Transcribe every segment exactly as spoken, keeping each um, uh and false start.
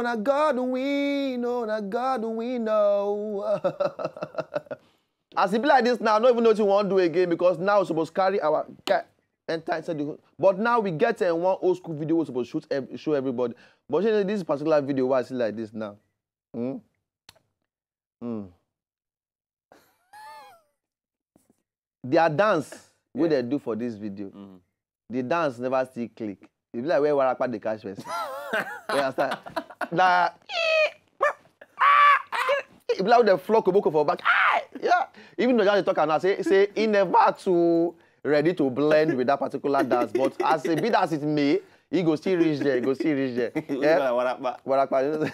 Na God win, oh, na God win, oh. As e be like this now, I no even know wetin we wan do again, because now we suppose carry our guy enter inside the. But now we get, uh, one old school video we suppose shoot ev show everybody. But you know, this particular video wey I see like this now. Hmm? Hmm. Their dance wey dem do for this video, the dance never still click. E be like where warapa dey catch person. You understand? Na e be like dem flog koboko for back. Ah! Yeah. Even though dem talk am now, say, say e never too ready to blend with that particular dance, but as e be that it may, e go still reach there, e go still reach there. Yeah. Warapa. Warapa.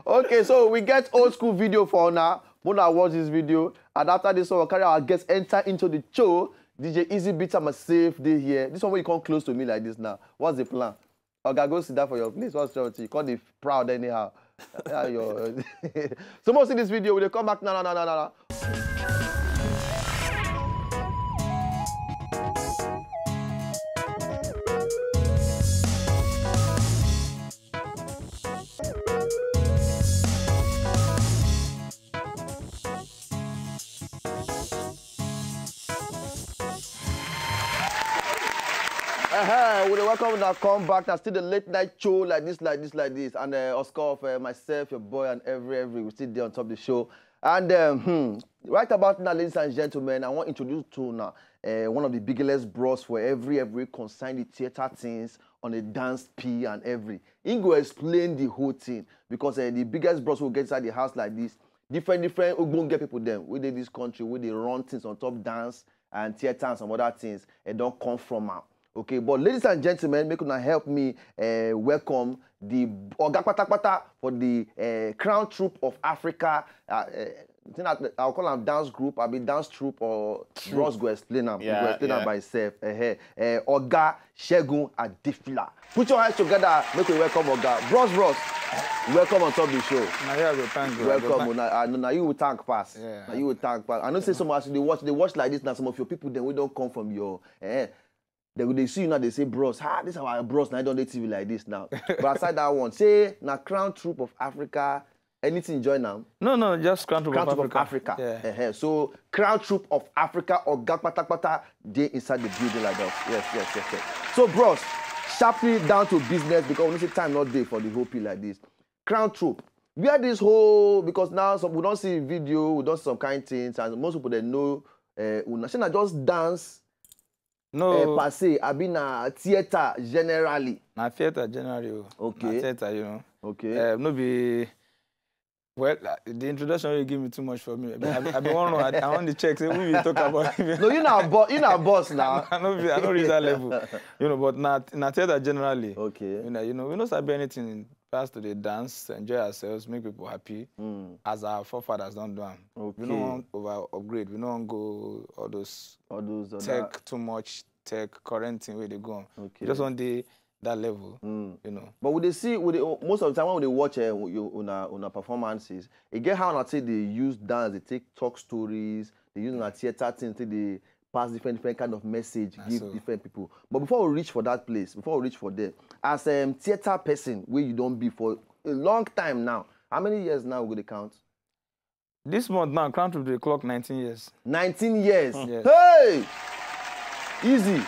Okay, so we get old school video for now. Una watch this video, and after this one, we carry our guests enter into the show. D J Easy Beats and myself dey here. This one wey you come close to me like this now. What's the plan? Oga, go sit down for your place. What's your tea? You come dey proud anyhow. Yeah, your so much see this video. We dey come back now, now, now, now, now. Uh-huh. We dey welcome una come back. Na still the late night show like this, like this, like this. And, uh, Oscar of, uh, myself, your boy, and every, every, we still dey on top of the show. And, um, hmm, right about now, ladies and gentlemen, I wan introduce to una, uh, one of the biggest bros for every, every concern the theater things on the dance P and every. He go explain the whole thing because, uh, the biggest bros we get inside the house like this, different, different ogbonge people dem wey dey this country, wey dey run things on top dance and theater and some other things, e don come from am. Okay, but ladies and gentlemen, make una help me, uh, welcome the oga patapata for the, uh, Crown Troupe of Africa. Uh, uh, I think I, I'll call am dance group, I mean dance troupe, or Bros go explain am. He go Yeah, explain am yeah. by himself. Uh, uh, Oga Segun Adifila. Put your hands together, make we welcome Oga. Bros, bros, welcome on top the show. Na here I go thank you. I go Welcome, thank una, uh, na you we thank pass. Yeah. Na you we thank pass. I know say some as you dey watch, dey watch like this, na some of your people dem wey don come from your, eh, they go dey see you now, they say, "Bros, ah, this our bros, na don dey T V like this now." But aside that one, say na Crown Troupe of Africa, anything join am? No, no, just Crown Troupe Crown of Troupe of Africa. Africa. Yeah. Uh-huh. So Crown Troupe of Africa, Oga Patapata, dey inside the building like that. Yes, yes, yes, yes. So, bros, sharply down to business because we know say time no dey for the whole P like this. Crown Troupe, where this whole, because now some, we don see video, we don see some kind things, and most people dem know, uh, una. Shey na just dance, No, uh, per se, abi na theatre generally? Na theatre generally o. Okay. Na theatre, you know. Okay. Uh, no be, well, uh, the introduction you give me too much for me. I, I, I be wan run, I, I wan dey check say who we talk about. No, you na bo-, you na boss now. I no be, I no reach that level. You know, but na, na theatre generally. Okay. You know, you know, we no sabi anything pass to dey dance, enjoy ourselves, make people happy, Mm. as our forefathers don do am. We no Okay. wan over upgrade. We no wan go all those All those other tech too much, tech current thing wey dey go on. We Okay. just wan dey that level, Mm. you know. But we dey see, we dey, most of the time when we dey watch, eh, you, una, una performances, e get how una take dey use dance, dey take talk stories, dey use una theatre things, take dey pass different, different kind of message, Na give so. different people. But before we reach for that place, before we reach for there, as, um, theatre person wey you don be for a long time now, how many years now we go dey count? This month now, Crown Troupe dey clock nineteen years. Nineteen years. Yes. Hey! Easy.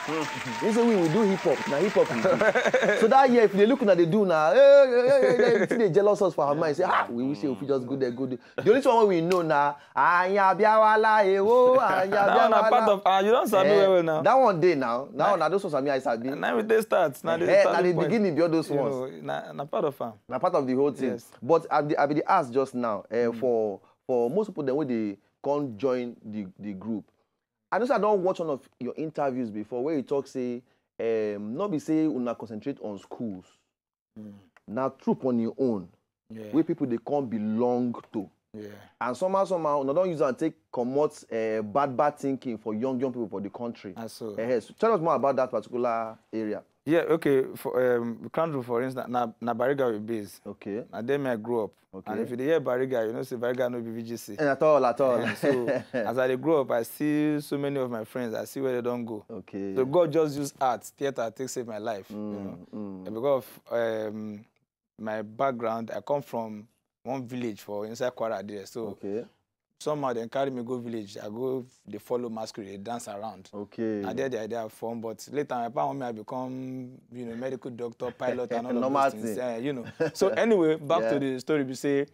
You say we will do hip hop. Na hip hop we do. So that year, if you dey look una dey do na, hey, hey, hey, hey, hey, wetin dey jealous us for our mind? Say, "Ah, we wish say we fit just go there, go do." The only one we know na, "Anya biawala, eh, oh, anya That one na biawala." part of, ah, you don sabi Eh, well well now. That one dey now. That Na one na those ones I mean I sabi. Na we dey start. Na the Eh, na starting the point. beginning be all those You ones. know, na, na part of am. Na part of the whole thing. Yes. But I be, I be dey ask just now, eh, Mm. for, for most people dem wey dey come join the, the group. I know say I don watch one of your interviews before where you talk say, um, no be say una concentrate on schools. Mm. Na troupe on your own, Yeah. wey people dey come belong to. Yeah. And somehow, somehow, una don use am take comot uh, bad, bad thinking for young, young people for the country. And so, Eh, so tell us more about that particular area. Yeah, okay. For um, Klandru, for instance, na, na Bariga we base. Okay. Na there me I grew up. Okay. And if you dey hear Bariga, you know say Bariga no be V G C. Eh, at all, at all. And so as I dey grow up, I see so many of my friends. I see where they don go. Okay. So God just use art, theater, take save my life. You know, Mm, mm. And because of um, my background, I come from one village for inside Kwara there. So Okay. somehow they carry me go village. I go, they follow masquerade, they dance around. Okay. I did the idea of fun, but later my papa want me I become, you know, medical doctor, pilot, and all of Normal those things. thing. Eh, you know. So anyway, back Yeah. to the story. We say,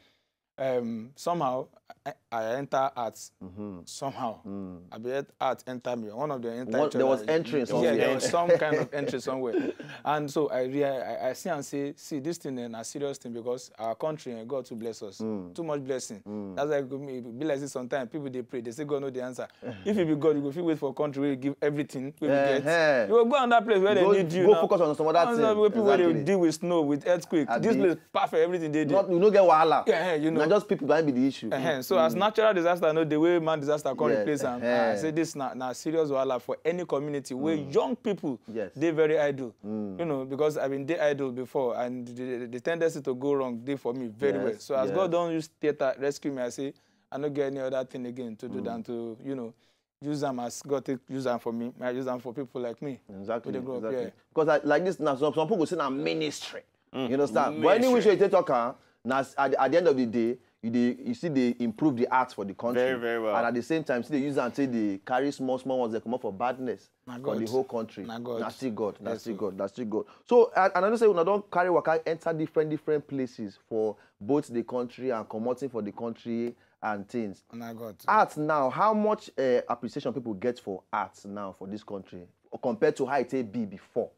um, somehow I, I enter arts. Mm-hmm. Somehow, Mm. I be art enter me. One of the enter. One- each there other. was entry Yeah, somewhere. There was some kind of entry somewhere. And so I rea- I, I see and say, see this thing, eh, na serious thing because our country eh, got two blessings, Mm. too much blessing. Mm. That's why e go be like say sometimes people dey pray, they say God no dey answer. If you be God, you go fit wait for country where you give everything, where you Eh, get. eh. You go go another place where Go, they need you go now. focus on some other Other thing. people where they Exactly. deal with snow, with earthquake. This Abi. Place perfect, everything they do. Not, you no get wahala. Yeah, eh, you know. Na just people behind be the issue. Uh-huh. So as natural disaster no dey wey man disaster come Yeah, replace am. uh-huh. I say this na na serious wahala for any community where young people Yes. dey very idle. Mm. You know, because I been dey idle before, and the, the, the tendency to go wrong dey for me very well. Yes, So as yes. God don use theater rescue me, I say I no get any other thing again to do Mm. than to, you know, use am as God take use am for me. I use am for people like me. Exactly. Wey dey grow up, Exactly. Yeah. Because I, like this now, some, some people say na ministry. You understand? But any which way you take talk am, na s- at, the- at the end of the day, you dey you see they improve the art for the country. Very, very well. And at the same time, see they use am take they carry small small ones that come up for badness Na for the God. whole country. Na God. Na still God. Na Yes, still sir. God. Na still God. So and, and I know say una don carry waka enter different different places for both the country and commoting for the country and things. Na God. Art now, how much uh, appreciation people get for art now for this country compared to how it take be before?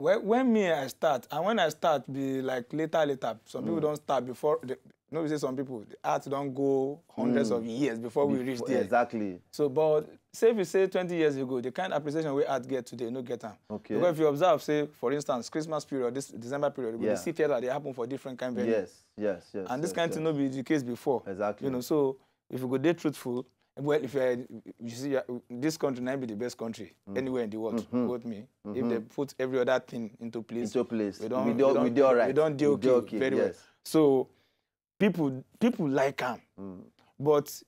Well, when me I start, and when I start be like later later. Some people don't start before. The, no, we say some people the art don't go hundreds of years before we reach Before- there. Exactly. So, but say if you say twenty years ago, the kind of appreciation we art get today, no get am. Okay. Because if you observe, say for instance, Christmas period, this December period, we Yeah. dey see theater they happen for different kind of venue. Yes. Yes. Yes. And this yes, kind yes. Thing no be the case before. Exactly. You know, so if you go dey truthful, well, if you, you see uh, this country, na be the best country anywhere in the world. Quote me. If they put every other thing into place, Into place. we don't, We dey- we dey alright. We don't dey We okay, dey okay, very well. Yes. So people people like am, but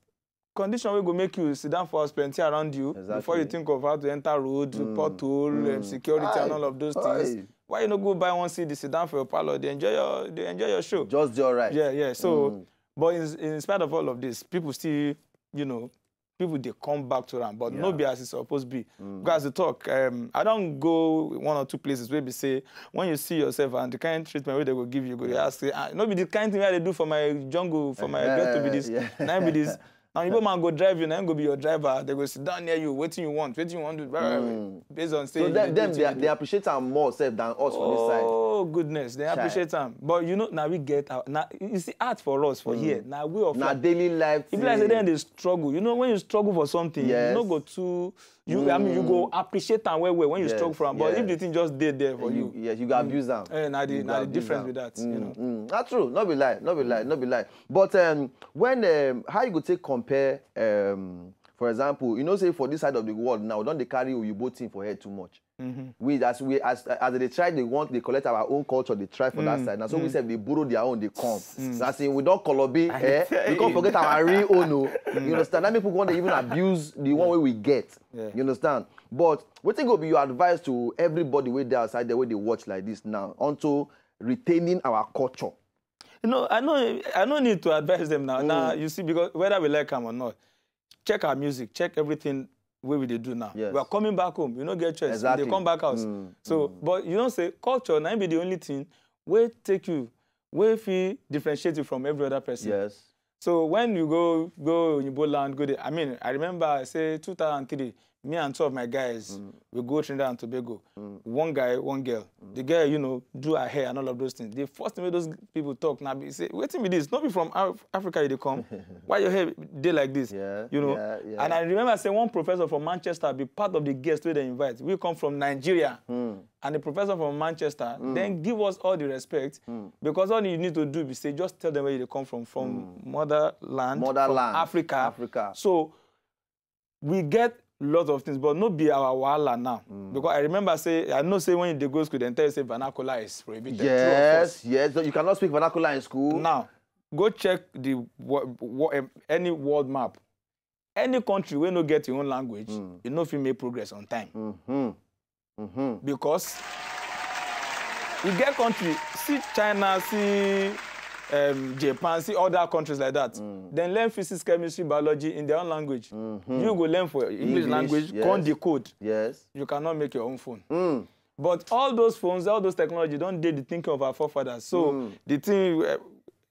condition wey go make you sit down for house plenty around you before you Exactly. think of how to enter road, pothole, um, security, and Aye. all of those things. Aye. Why you no go buy one seat, sit down for your parlor, dey enjoy your dey enjoy your show. Just dey alright. Yeah, yeah. So, but in, in spite of all of this, people still, you know, people they come back to them, but no Yeah. be as it's supposed to be. Because the talk, um, I don't go one or two places where we say when you see yourself and the kind of treatment where they go give you, go they ask, say, ah, no be the kind thing where they do for my jungle, for my get to be this, Yeah. Now be this. Now you man go drive you, now go be your driver. They go sit down near you, waiting you want, waiting you want to do, blah, blah, blah, based on say So you them, dey them do they, wetin you they appreciate am more self than us for this side. Oh goodness, they Chai. Appreciate am. But you know, now we get out. Now you see art for us for here. Now we of Na daily life. If like say thing. Then they struggle. You know, when you struggle for something, Yes. you no go too. You, I mean, you go appreciate am well well when you Yes, struggle for am. But if yes. The thing just dey there for You, you, yes, you go abuse am. Eh, na the- You go na the abuse difference am. Be that. You Mm, know. mm. That's true. Not be lie. Not be lie. Not be lie. But um, when um, how you go take compare um, for example, you know, say for this side of the world now, we don't they carry Oyibo thing for head too much. We as we as as they try they want they collect our own culture they try for that side now so we say they borrow their own they come. So I say we don't colobi eh we can't forget our real own o. You understand? That make people want to even abuse the one way we get. Yeah. You understand? But what thing go be your advice to everybody way there outside there where they watch like this now onto retaining our culture. You know, I know, I no need to advise them now. Now you see, because whether we like am or not, check our music, check everything wey we dey do now. Yes. We are coming back home. You no get choice. Exactly. We dey come back house. So, but you know, say culture na im be the only thing wey take you, wey fit differentiate you from every other person. Yes. So when you go go Oyibo land, go there. I mean, I remember I say two thousand three, me and two of my guys, we go Trinidad and Tobago. One guy, one girl. the girl, you know, do her hair and all of those things. The first thing wey those people talk now be say, "Wetin be this? No be from Af- Africa you dey come. Why your hair dey like this?" Yeah, you know. yeah, yeah. And I remember say one professor from Manchester be part of the guest wey dem invite. We come from Nigeria, and the professor from Manchester then give us all the respect, because all you need to do be say just tell them where you dey come from, from motherland, Motherland, from Africa. Africa. So we get lots of things, but no be our wahala now. Because I remember say, I know say when you dey go school, dem tell you say vernacular is prohibited. True or false? Yes, yes. So you cannot speak vernacular in school. Now, go check the wo- wo- em, any world map. Any country wey no get im own language, e no fit make progress on time. Because e get country, see China, see um, Japan, see other countries like that. Dem learn physics, chemistry, biology in their own language. You go learn for English, English, language, yes. Come decode. Yes. You cannot make your own phone. But all those phones, all those technology don dey the thinking of our forefathers. So the thing, uh,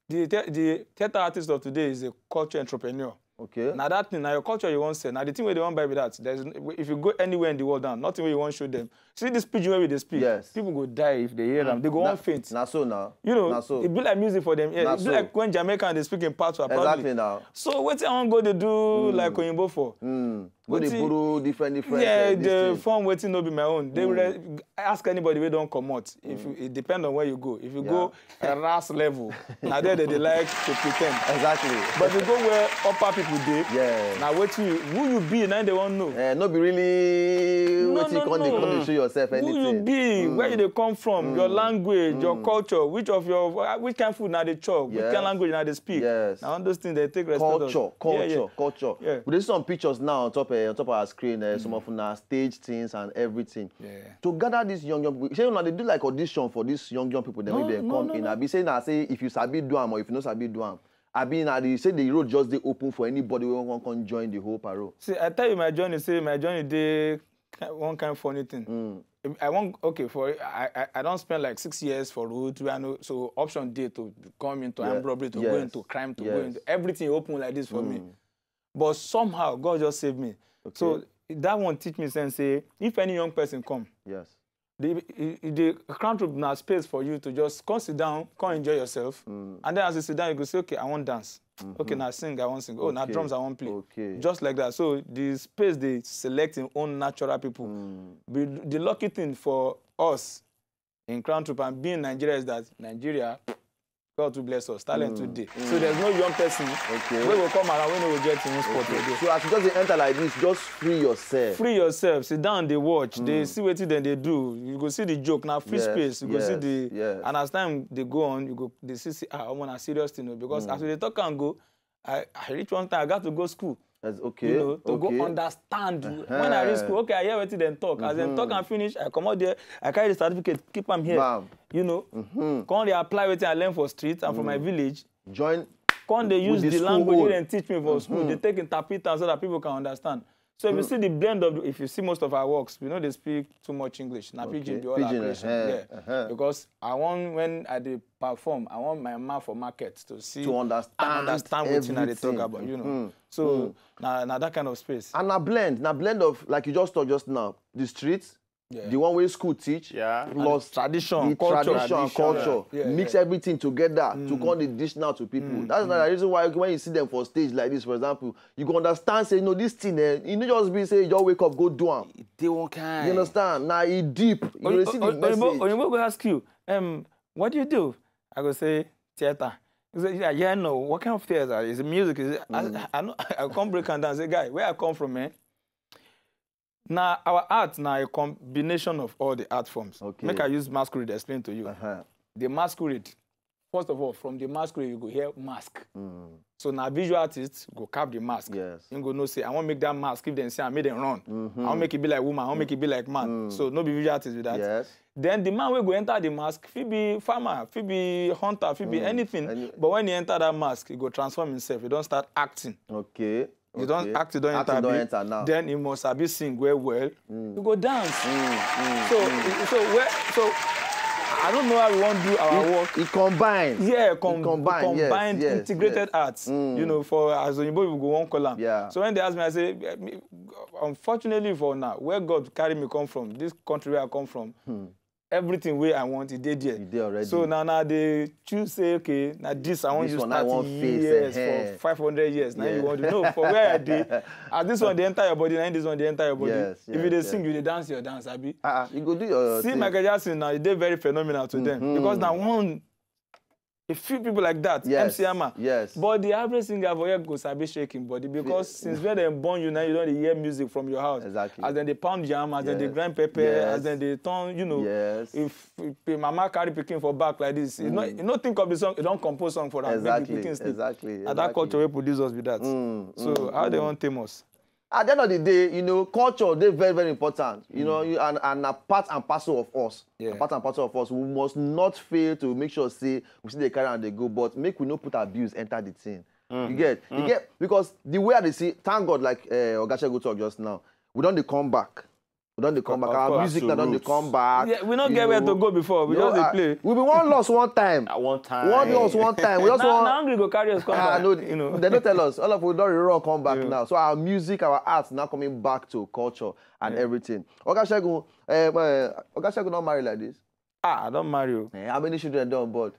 the, the, the theater artist of today is a culture entrepreneur. Okay. Na that thing, na your culture you wan sell. Na the thing wey they wan buy be that. There's, if you go anywhere in the world now, nothing wey you wan show them. See this pidgin wey we dey speak. Yes. People go die if they hear am. They go wan faint. Na so now. You know, Na so. E be like music for them. Yeah, Na e be so. Like when Jamaican dey speak in Patois. Probably. Exactly now. So wetin I wan go dey do like oyinbo for? Mm. Go dey Wetin- borrow different different. Yeah, uh, this the thing. form wetin no be my own. They will ask anybody wey don comot. If you, it depend on where you go. If you go ras level, na there they dey like to pretend. Exactly. But if you go where upper people dey, Yeah. na wetin you, who you be, na they wan know. Eh, no be really No, wetin no, you come dey no. come dey show yourself anything. Who you be, where you dey come from, your language, your culture, which of your uh, which kind food na dey chop, which Yes. kind language na dey speak. Yes. Na all those things they take respect. Culture, Of. Yeah, yeah. Culture, culture. Yeah. We dey see some pictures now on top uh, on top our screen. Uh, Some of una stage things and everything. Yeah. To gather these young young people, say una dey do like audition for these young young people. Then No, make dem no, come no, in. no. Abi say na say if you sabi do am or if you no sabi do am. Abi na dey say the road just dey open for anybody wey wan come join the whole parole. See, I tell you my journey. Say my journey dey ki- one kind funny thing. I want okay for I I, I don't spend like six years for road. Where I know so option dey to come into Yeah. armed robbery, to go Yes. into crime, to go Yes. into everything open like this for me. But somehow God just saved me. So that one teach me sense say if any young person come, Yes. the the- the Crown Troupe na space for you to just come sit down, come enjoy yourself, and then as you sit down, you go say, "Okay, I wan dance. Okay, na sing I wan sing. Oh, na Okay. Drums I wan play." Okay. Just like that. So the space they select in own natural people. Be- The lucky thing for us in Crown Troupe and being Nigeria is that Nigeria, God to bless us, talent today. So there's no young person Okay. wey go come around wey no go get him own spot for there. So as you just dey enter like this, just free yourself. Free yourself, sit down, they watch, they see what then they do. You go see the joke now, free Yes, space. You go see yes, the yes. And as time they go on, you go they see see ah, I'm on a serious thing o, because as we dey talk and go, I, I reach one time I got to go school. That's okay. You know, to Okay. go understand. When I reach school, okay, I hear what them talk. As them talk and finish, I come out there, I carry the certificate, keep am here. Bam. You know, come they apply what I learn for street and for my village. Join. Come they With use the the, school language own. They teach me for school. They take interpreter so that people can understand. So if you see the blend of, the, if you see most of our works, we know they speak too much English. Now Okay. pidgin be all Pidgin, our creation. eh, Yeah. uh-huh. Because I want when I dey perform, I want my mouth for market to see To understand and understand what I dey talk everything. About. You know. So now, now that kind of space. And na blend, na blend of like you just talk just now, the streets, Yeah. the one way school teach, Yeah. And plus tradition, the culture. tradition and Tradition. Culture, Yeah, mix yeah. Everything together to come the dish now to people. That's the reason why when you see them for stage like this, for example, you go understand say no, this thing, eh, you no just be say you just wake up go do am. They won't kind. You understand? Now it deep. You go see the Oyibo, message. Oyibo go ask you, um, what do you do? I go say theater. He say, yeah, yeah, no. What kind of theater? Is it music? Is it, I, I know. I come break am down. Say, guy, where I come from, man. Now our art now a combination of all the art forms. Okay. Make I use masquerade to explain to you. Uh-huh. The masquerade, first of all, from the masquerade you go hear mask. So now visual artists go carve the mask. Yes. You go know say I want make that mask if they say I made them run. I want make it be like woman. I want make it be like man. So no be visual artist with that. Yes. Then the man will go enter the mask. Fit be farmer, fit be hunter, fit be anything. Any- But when he enter that mask, he go transform himself. He don't start acting. Okay. You don't Okay. act, you don't Acting enter. Don't abi? Enter now. Then he must have sing well well. You go dance. So so where so I don't know how we want to do our work. It combines. Yeah, com- It combine, yes, combined, yes, integrated yes. Arts. You know, for as Oyibo people go one call am. Yeah. So when they ask me, I say, eh, me- unfortunately for now, where God carry me come from, this country where I come from, everything wey I want, e dey there. You dey already. So now, now they choose say, okay, now this I want This use one I thirty want face, years eh, for five hundred years. Now Yeah. You want to know for where I dey. As this one they enter your body, now this one they enter your body. Yes, If you yes, dey yes. sing, you dey dance your dance, abi. Ah, ah, you go do your See thing. Michael Jackson now, e dey very phenomenal to them Mhm. because now one, a few people like that, Yes, M C Hammer. yes. But the average singer for here go sabi shake him body because since when dem born you now, you don dey hear music from your house. Exactly. As dem dey pound yam, as dem dey Yes. grind pepper, Yes. as dem dey turn, you know, Yes. if, if a mama carry pikin for back like this, you no you no think of the song, you don compose song for am, make the Exactly, pikin sleep. exactly, Na that exactly. culture wey produce us be that. Mm, So how they wan tame us? At the end of the day, you know, culture dey very, very important. You know, you, and and na part and parcel of us. Yeah. Na part and parcel of us. We must not fail to make sure say we still dey carry and dey go, but make we no put abuse enter the thing. You get, you get, because the way I dey see, thank God, like uh, Oga Segun talk just now, we don dey come back. We don dey come Of back. Our course. Music Back now to don dey roots. come back. Yeah, we no You get where know, to go before. We you know, just dey uh, play. We be one loss one time. At one time. One loss one time. We just Now, want. now hungry go carry us come Ah, back. no, You know. They don't tell us. All of we don run come back Yeah. now. So our music, our arts now coming back to culture and everything. Oga Segun, uh, uh, Oga Segun not married like this. Ah, I don marry you. Eh, how many children don born?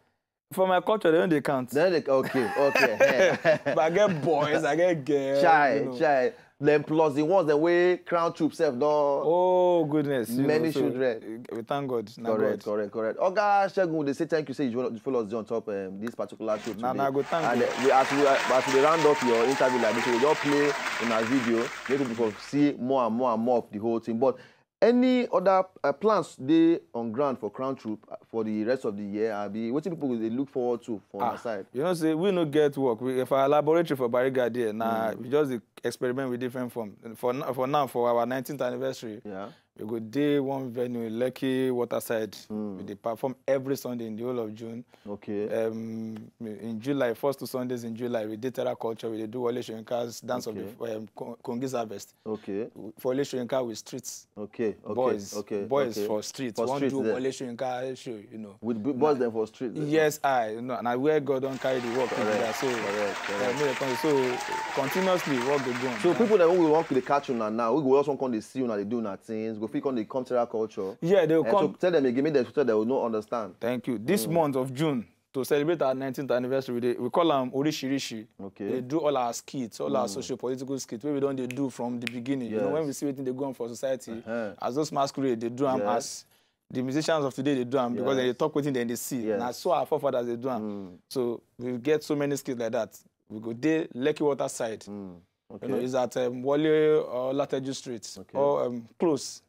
For my culture, they don't dey count. Then they okay, okay. Eh. But I get boys, I get girls. Chai, you know. chai. Then plus the ones that wey Crown Troop sef don. Oh goodness! You Many know, so, children. uh, We thank God. Na Correct, God. Correct, correct. Oga Segun, they say thank you. Say you follow us on top um, this particular show today. Na, na, go thank And you. uh, we, as we as we dey round up your interview like this, we just play una video. Make people see more and more and more of the whole thing. But any other uh, plans dey on ground for Crown Troop uh, for the rest of the year? Abi, wetin people dey look forward to for Ah, our side? You know, say we no get work. We, for our laboratory for Bariga there, now we just dey experiment with different form. For now, for now, for our nineteenth anniversary, Yeah. we go dey one venue, Lekki Waterside. We dey perform every Sunday in the whole of June. Okay. Um, in July, first two Sundays in July, we dey Terra Culture. We dey do Wole Soyinka's dance of the um, Ko- Kongi's harvest. Okay. For Wole Soyinka with streets. Okay. Okay. Boys, Okay. boys okay. for streets. For One streets do there. Wole Soyinka show, you know. With b- boys then for street. There. Yes, I. You know, and I where God don't carry the work. Correct, That. So, correct, uh, make dem come- so continuously work dey go on. So people that we want to catch una now, we go also come dey see una dey do una things. Go fit come dey come Terra Culture. Yeah, they will Eh, come. So tell them again, make them tell them we no understand. Thank you. This month of June, to celebrate our nineteenth anniversary, we, dey, we call them Orishirishi. Okay. They do all our skits, all our socio-political skits, where we don't they do from the beginning. You know, when we Yes. see what they go on for society, Uh-huh. as those masquerade, they do them Yes. as the musicians of today, they do them because they Yes. talk what they see. Yes. And I saw our forefathers, they do them. So we get so many skits like that. We go there, Lekki Waterside. Mm. You know, Okay. it's at um, Wole or Lateju Street Okay. or um, close.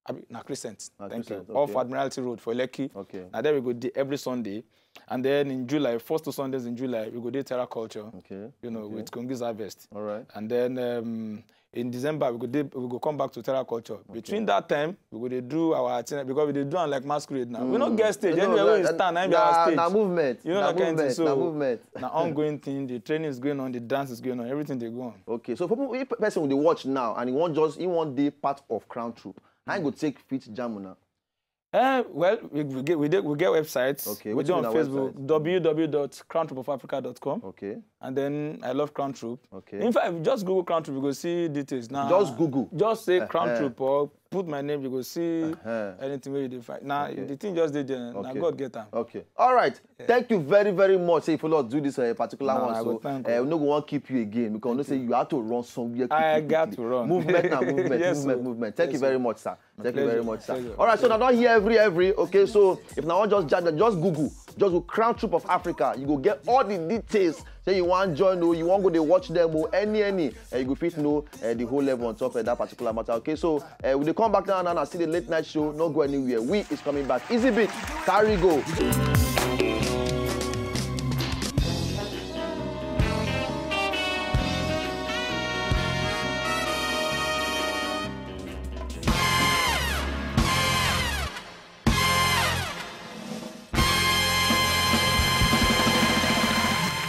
I mean, na Crescent. Na Thank Crescent, you. Off okay. Admiralty Road for Lekki. Okay. And then we go there every Sunday. And then in July, first two Sundays in July, we go there Terra Culture. Okay. You know, Okay. with Kongi's Harvest. All right. And then um, in December, we go dey, we go come back to Terra Culture. Between that time, we go dey do our thing because we dey do am like masquerade now. We no get stage. No, Anywhere na- we stand, na be na- our stage. Na movement. You know na that kind of thing. movement. So Na movement. Na ongoing thing. The training is going on. The dance is going on. Everything dey go on. Okay, so people, if person dey watch now and he want just he want dey part of Crown Troop, how he go take fit jam una? Eh, well, we, we get we, dey, we get websites. Okay, We wetin dey on be our Facebook, website? W W W dot crown troop of africa dot com. Okay, And then I love Crown Troop. okay. In fact, if you just Google Crown Troop, you go see details now. Just Google. Just say Crown Uh-huh. Troop or put my name, you go see Uh-huh. anything where you dey find. Now, Okay. the thing just dey there. Now Okay. God get am. Okay. All right. Thank you very, very much. Say if you Lord do this uh, particular No, one, I so go thank uh, you. we no go want keep you again because we know say you have to run somewhere. I Quickly, got quickly. to run. Movement now, movement, Yes, movement, sir. movement. Thank Yes, you very sir. much, sir. Pleasure. All right. So now don't hear every every. Okay. So if now just judge, just Google, just go Crown Troop of Africa. You go get all the details. Say you want join, oh, you want go dey watch them, oh, any any, and you go fit know uh, the whole level on top of that particular matter. Okay. So uh, we dey come back now and I see the late night show. No go anywhere. We is coming back. Easy beat, carry go.